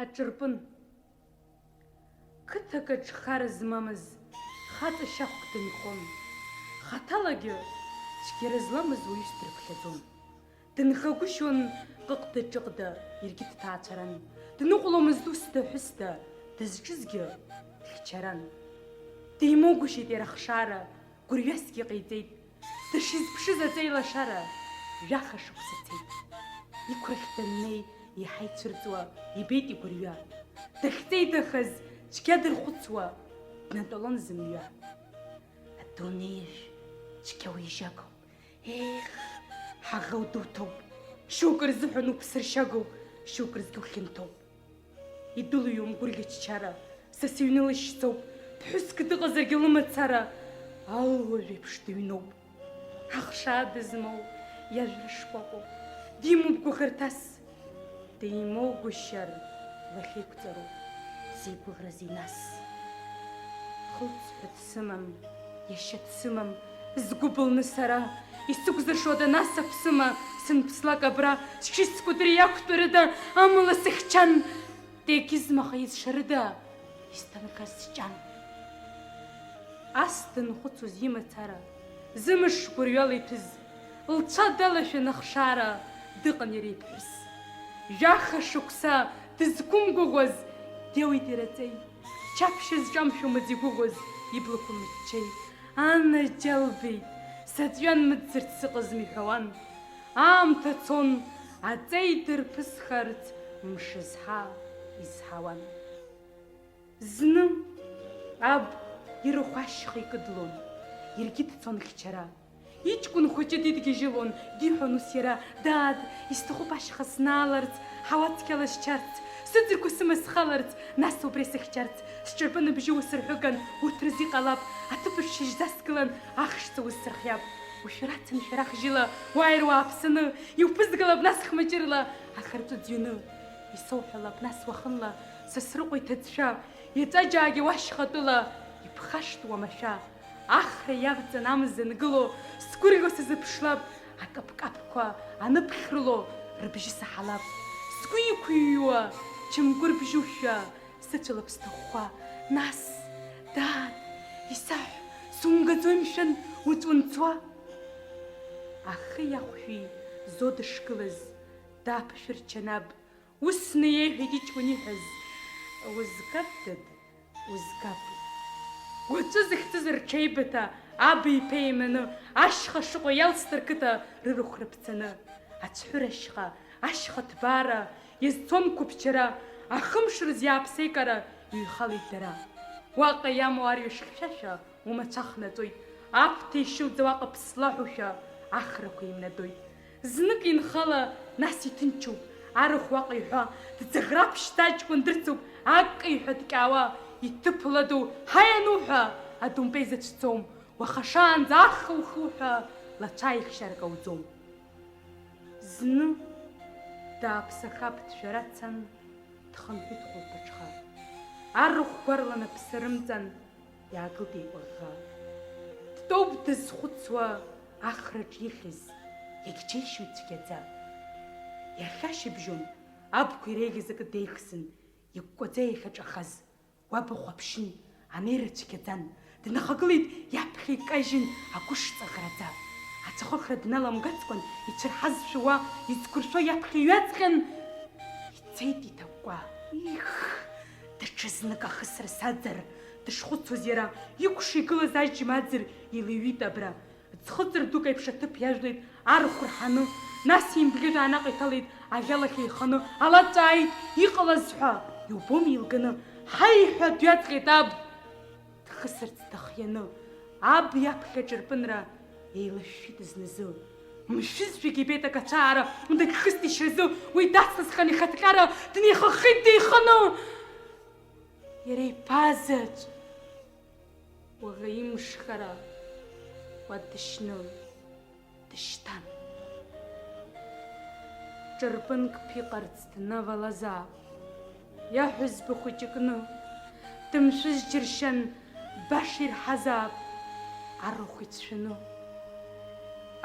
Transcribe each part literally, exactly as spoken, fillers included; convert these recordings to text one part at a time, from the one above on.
Аҿырпын. Қыҭак аҿы хар змамыз хаҵа шьахәк дынхон. Хаҭалагьы цәгьара зламыз уаҩы сдрыԥхьаӡон. Дынхагәышьон ҟыҟда-ҿыҟда, иаргьы дҭаацәаран. Дныҟәломызт усда-ҳәысда, дызҿызгьы хьчаран. Деимогәышьеит иара ахшара, гәырҩасгьы ҟаиҵеит. Дышизԥшыз аҵеилашара жәаха шықәса цеит. Иқәрахь даннеи, еиҳа ицәырҵуа ибеит игәырҩа. Дахьҵеидахаз цәгьа дырхәыцуа, днатәалон зымҩа. Адунеиажә цәгьа уижьагоуп. Ех, ҳаӷоу дуҭоуп. Шьоукы рзыҳәан уԥсыршьагоуп, шьоукы рзгьы ухьанҭоуп. Идәылҩуам гәырӷьа-ччара, са сыҩны лашьцоуп, ԥҳәыск дыҟазаргьы лымацара, алуажә еиԥш дыҩноуп. Ахшаа дызмоу иажәра шкәакәоуп, димоуп гәыӷырҭас, деимоугәышьар лахьеиқәҵароуп, зеигәыӷразеи нас? Хылҵ ҳәа дсымам, иашьа дсымам, згәы былны сара, исықәзыршода нас аԥсыма, сынԥслак абра, сшьыцкәа дара иақәтәарыда, амала сыхьчан, дегьызмаха изшарыда, исҭынхаз сҷан. Ас дынхәыцуаз имацара, зымш гәырҩала иҭәыз, лцәа далашәан ахшара, дыҟан иара иԥҳәыс. Жәаха шықәса дызқәымгәыӷуаз, деуеит ираҵеи. Чаԥшьа зҿамшәомызт игәыӷуаз, иблақәа мыччеи. Анаџьалбеит, саҵәҩан мыӡырц сыҟазм иҳәауан. Аамҭа цон, аҵеи дырԥысхарц мшызҳа изҳауан. Зны аб ирахә ашьха икыдлон, иаргьы дцон хьчара. Иҷкәын хәыҷы дидгьежьылон, диҳәон ус иара, дад, исҭахуп ашьха снааларц, ҳауа цқьала сшьарц, сыӡырқәа сыма схаларц, нас убри сыхьчарц, сҿырпын абжьы усырҳәыган, урҭ рзы иҟалап, аҭыԥаҿ шьыжьӡа сгылан, ахш ҵауз сырхиап. Ушәарацын шәарах жьыла, уааир уааԥсаны, иуԥызгалап нас хмаҷырла, ахырҵәы ӡҩаны. Исоуҳәалап нас уахынла, Сасрыҟәа иҭыӡшәа, иҵәаџьаагьы уашьхатәыла, иԥхашт уамашәа. Ахра иавҵан амза ангыло, сгәырӷьо сазыԥшлап, акаԥкаԥқәа аныԥхьрыло, рыбжьы саҳалап. Сгәы иқәыҩуа, чымгәырбжьушәа, сыцәалап сҭахәхәа. Нас, дад, исаҳә, сумгаӡои, мшәан, уҵәынҵәуа? Ахи ахәшәи зо дышгылаз, дааԥышәырччан аб, ус неиҳәеит иҷкәын иҳәаз, узгап, дад, узгап. Уаҵәы зыхьӡыз рҽеибыҭа, аб иԥа еиманы, ашьха шыҟоу иалсны рқыҭа рырахә рыԥҵаны. Ацәҳәыра ашьха, ашьха ҭбаара, иазцон қәыԥчара, ахымш рзы иааԥсеикара иҩхалеит дара. Уаҟа иамоу арҩаш хьшәашәа, умацәа хнаҵоит, аԥҭа ишьылӡа уаҟа ԥслаҳәушәа ахрақәа имнадоит. Знык инхала, нас иҭынчуп, арахә уаҟа иҳәа, дӡыӷраԥшьӡа аҷкәын дырцуп, аккаҩ ҳәа дкьаауа, иҭыԥ ладоу, ҳаи, ануҳәа, адомпеи заҵәӡом, уаха шаанӡа аха ухуҳәа, лацәааихьшьарак ауӡом. Зны дааԥсахап дшәарацан, дхынҳәит хәылԥыҽха. Арахә гәарлан аԥсы рымҵан, иаагылт еиҟәыӷӷа. Дтәоуп дызхәыцуа ахраҿ ихьыз, иагьџьеишьоит цәгьаӡа. Иахьа шьыбжьон абқәа иреиӷьыз акы деихсын, икәкәаӡа иахьаҿахаз. Уа быхәаԥшьын, анеира цәгьаӡан. Днахагылеит, иаԥхьа икажьын агәышҵа ӷраӡа. Ацәахыхра дналамгацкәан, ицәырҳазшәа уа изқәыршәо иаԥхьа иҩаҵҟьан, ицеит иҭакәкәа. Их, даҽазнык ахысра саӡар, дышхәыцуаз иара, икәша игылаз аџьма аӡыр илеиҩит абра. Ӡхыҵыр дук аиԥш аҭыԥ иажәлеит арахә рҳаны, нас имбӷьыжәаа наҟ иҭалеит аӷьалахь еиханы, ала ҵааит, иҟалаз ҳәа, иубом илганы, ҳаи ҳәа дҩаҵҟьеит аб, дхысырц дахианы, аб иаԥхьа аҿырпынра еилышәшәит зназы. Мшәызшәагь ибеит акацәаара, дагьхыст ишьразы, уи дацласхьан ихаҭҟьара, днеихаххит деиханы. Иара иԥа заҵә! Уаӷа имшхара уа дышьны дышьҭан. Ҿырпынк ԥиҟарц днавалазаап, иаҳәызба хәыҷы кны, дымшәыз џьыршьан баша ирҳазаап арахә ицәшәаны.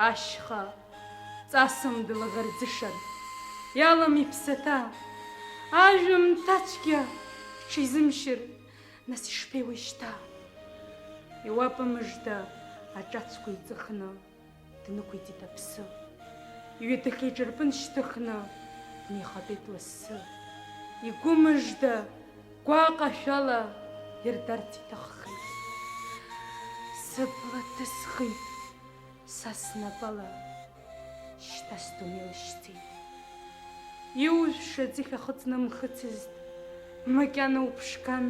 Ашьха ҵасым дылаӷырӡышар, иалам иԥсаҭа, Ажәымҭацәгьа ҽизымшьыр, нас ишԥеиуеи шьҭа? Иуапа мыжда аҿацәқәа иҵыхны днықәиҵеит аԥсы. Иҩадахьы иҿырпын шьҭыхны днеихатәеит лассы. Игәы мыжда гәаҟашәала ирдарц иҭаххеит. Сыбла ҭысхит са снапала, шьҭа сдунеи лашьцеит. Иужәша аӡыхь ахыҵны мхыцызт, макьана уԥшқан.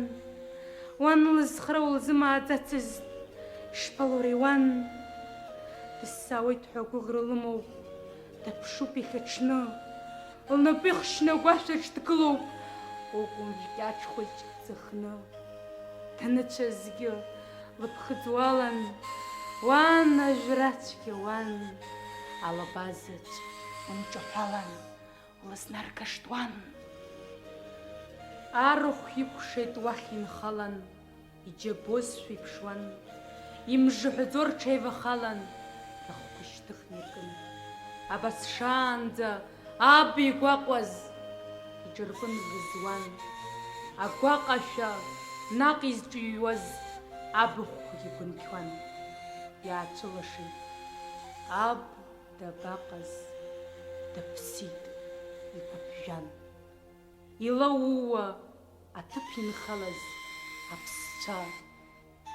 Уан лызхра улзымааӡацызт, шԥалури уан? Дысзаауеит ҳәа агәыӷра лымоуп, дыԥшуп иахьаҽны. Лнапы ихшьны агәашәаҿ дгылоуп, угәымжә кьаҿ хәыҷ ӡыхны. Даныцәазгьы лыԥхыӡ уалан, уан ажәрацәгьа уан, алаба заҵә умҿаҳәалан, улызнаргашт уан. Арахә икәшеит уахь инхалан, иџьабозшәа иԥшуан, имжаҳәаӡо рҽеивахалан, рыхқәа шьҭыхны иркын. Абас шаанӡа аб игәаҟуаз иҿырпын рызуан. Агәаҟашәа наҟ изҿыҩуаз абыхәгьы гәынқьуан. Иаацәылашеит. Аб дабаҟаз, дыԥсит, игәыԥжәан. Ила ууа аҭыԥ инхалаз аԥсцәа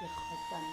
ирхатәан.